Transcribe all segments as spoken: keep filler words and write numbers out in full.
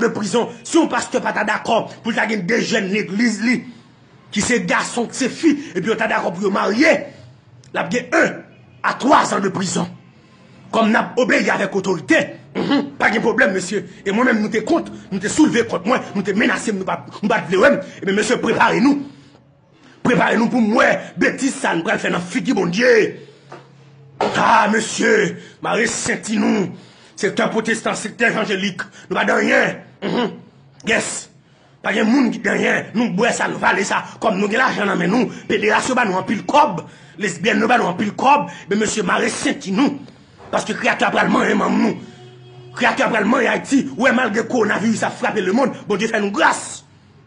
de prizon. Si yon pastè pa ta dakò pou l ta gen de jèn legliz li, ki se gason, ki se fi, epi yo ta dakò pou yo marye, l ap gen en a twa zan de prizon. Kòm n ap obeyi avèk otorite, mhm, pa gen pwoblèm, mesye. E mwen menm, nou te kont, nou te soulve kont mwen, nou te menase m, nou pa, nou pa t vle wè m. Ebyen, mesye, prepare nou. Prepare nou pou m wè betiz sa n pral fè nan figi Bondye. Ah, mesye, mare senti nou. Sektè pwotestan, sektè evanjelik, nou pa nan anyen. Mhm. Yes. Pa gen moun ki nan anyen. Nou bwè sa, nou vale sa. Kòm nou gen lajan nan men nou, pederas yo ba nou anpil kòb, lesbyèn yo ba nou anpil kòb, men mesye, mare senti nou. Paske Kreyatè a pral manyen manm nou. Kreyatè a pral manyen Ayiti. Ou wè, malgre kowonaviris ap frape lemonn, Bondye fè nou gras.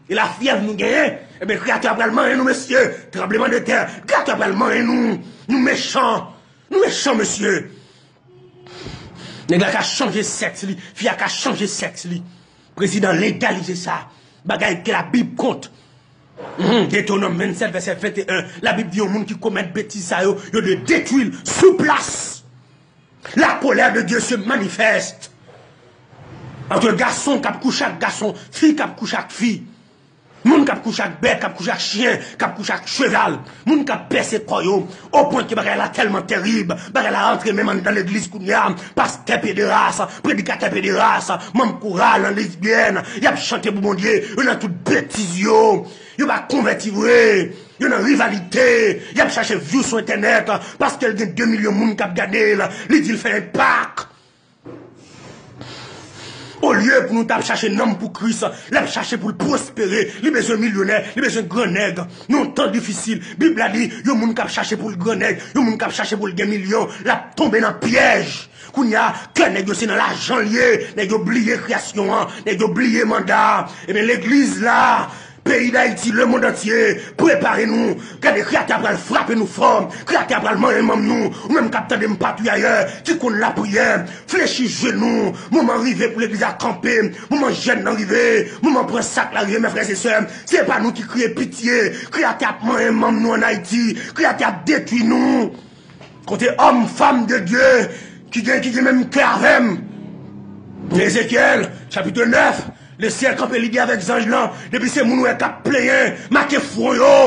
E lafyèv nou genyen, ebyen, Kreyatè a pral manyen nou, mesye. Tranblemanntè, Kreyatè a pral manyen nou. Nou mechan. Nou mechan, mesye. Nèg la ka chanje sèks li, fi a ka chanje sèks li. Prezidan legalize sa. Bagay ke Labib kont. Mhm, Detewonòm vennsèt, vèsè venteyen. Labib di yon moun ki komèt betiz sa yo, yo dwe detwi l sou plas. La colère de Dieu se manifeste entre gason k ap kouche ak gason, fi k ap kouche ak fi. Moun k ap kouche ak bèt, k ap kouche ak chen, k ap kouche ak cheval. Moun k ap pèse kò yo, o pwen ke bagay la tèlman terib, bagay la rantre menm anndan legliz kounye a, pastè pederas, predikatè pederas, manm koral, lesbyèn, y ap chante pou Bondye, yo nan tout betiz yo, yo pa konvèti vre, yo nan rivalite, y ap chache view sou entènèt, paske l gen de milyon moun k ap gade l, li di l fè enpak. Olye pou nou t ap chache nanm pou Kris, l ap chache pou l pwospere, li bezwen milyonè, li bezwen gran nèg. Nan yon tan difisil, Bib la di, yon moun k ap chache pou l gran nèg, yon moun k ap chache pou l gen milyon, l ap tonbe nan pyèj. Kounye a, kè nèg yo se nan lajan l ye, nèg yo bliye kreyasyon an, nèg yo bliye manda a. Ebyen, legliz la, peyi Dayiti, lemonn antye, prepare nou. Gade, Kreyatè a pral frape nou fò. Kreyatè a pral manyen manm nou. Ou menm k ap tande m patouye ayè, ki konn lapriyè, flechi jenou. Moman rive pou legliz la kanpe. Moman jèn nan rive. Moman pran sak la rive, mes frères et sœurs. Se pa nou ki kriye pitye. Kreyatè ap manyen manm nou ann Ayiti. Kreyatè ap detwi nou. Kote òm, fanm de Dye ki gen, ki gen menm kè avè m. Ezekyèl, chapit nèf, Lesyèl kanpe, li di avèk zanj lan, depi se moun ou wè k ap plenyen, make fwon yo.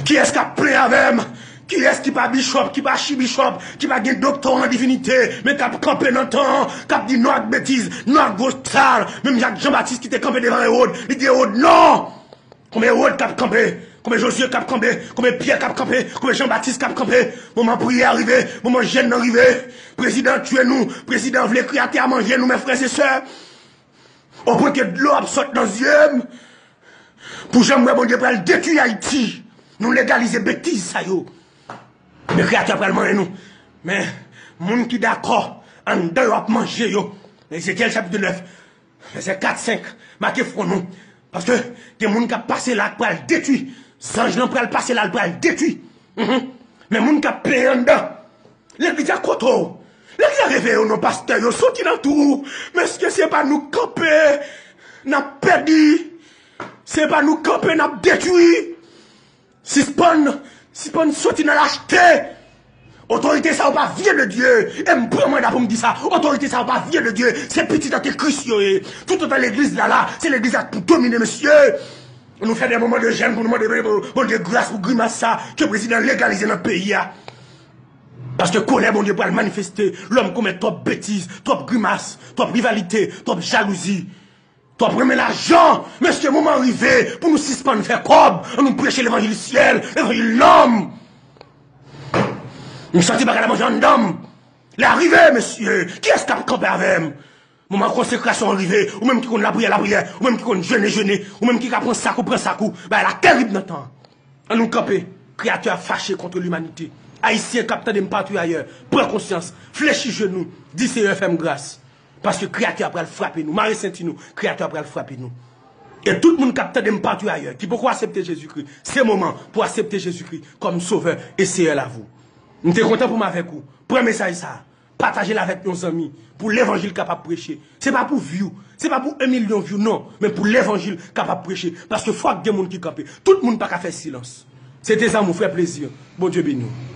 Kiyès k ap plenyen avè m? Kiyès ki pa bichòp, ki pa achibichòp, ki pa gen doktora an divinite, men k ap kanpe nan tan an, k ap di non ak betiz, non ak gwo sal, menm jan ak Jan Batis ki te kanpe devan Ewòd, li di Ewòd non! Konbyen Ewòd k ap kanpe? Konbyen Jozye k ap kanpe? Konbyen Pyè k ap kanpe? Konbyen Jan Batis k ap kanpe? Moman priyè a rive, moman jèn nan rive. Prezidan tye nou, prezidan vle Kreyatè a manje nou, mes frères et sœurs. O pwen ke dlo ap sot nan zye m. Pou jan m wè Bondye pral detwi Ayiti. Nou legalize betiz sa yo. Men Kreyatè a pral manyen nou. Men moun ki dakò, anndan yo ap manje yo. Ezekyèl chapit nèf, vèsè kat, senk, make fwon nou. Paske gen moun k ap pase la k pral detwi. Zanj lan pral pase la, l pral detwi. Mhm. Men moun k ap plenyen anndan, legliz a kote w? Legliz a reveye w non, pastè yo soti nan twou. Mesye, se pa nou k kanpe, n ap pèdi. Se pa nou k kanpe, n ap detwi. Sispann, sispann soti nan lachte. Otorite sa yo pa vyen de Dye. E m pran manda pou m di sa. Otorite sa yo pa vyen de Dye. Se pitit antikris yo ye. Toutotan legliz la la, se legliz la k pou domine, mesye. Nou fè de moman de jèn pou nou mande Bondye gras pou grimas sa ke prezidan legalize nan peyi a. Paske kolè Bondye pral manifeste. Lòm komèt twòp betiz, twòp grimas, twòp rivalite, twòp jalouzi. Twòp renmen lajan. Mesye, moman rive pou nou sispann fè kòb. Ann nou preche levanjil syèl, levanjil nanm. M santi bagay la manje anndan m. Lè a rive, mesye. Kiyès k ap kanpe avè m? Moman konsekrasyon an rive. Ou menm ki konn lapriyè, lapriyè. Ou menm ki konn jene, jene. Ou menm ki ka pran sak ou, pran sak ou. Bagay la terib nan tan an. Ann nou kanpe. Kreyatè a fache kont limanite. Ayisyen k ap tande m patou ayè, pran konsyans. Flechi jenou. Di Seyè fè m gras. Paske Kreyatè a pral frape nou. Mare senti nou. Kreyatè a pral frape nou. E tout moun k ap tande m patou ayè, ki poko aksepte Jezikri, se moman pou aksepte Jezikri kòm Sovè e Seyè lavi w. M te kontan pou m avèk ou. Pran mesaj sa a. Pataje l avèk yon zanmi pou levanjil kapab preche. Se pa pou view. Se pa pou en milyon view, non. Men pou levanjil kapab preche. Paske fòk gen moun ki kanpe. Tout moun pa ka fè silans. Se te zanmi w, frè Plezi. Bondye beni w.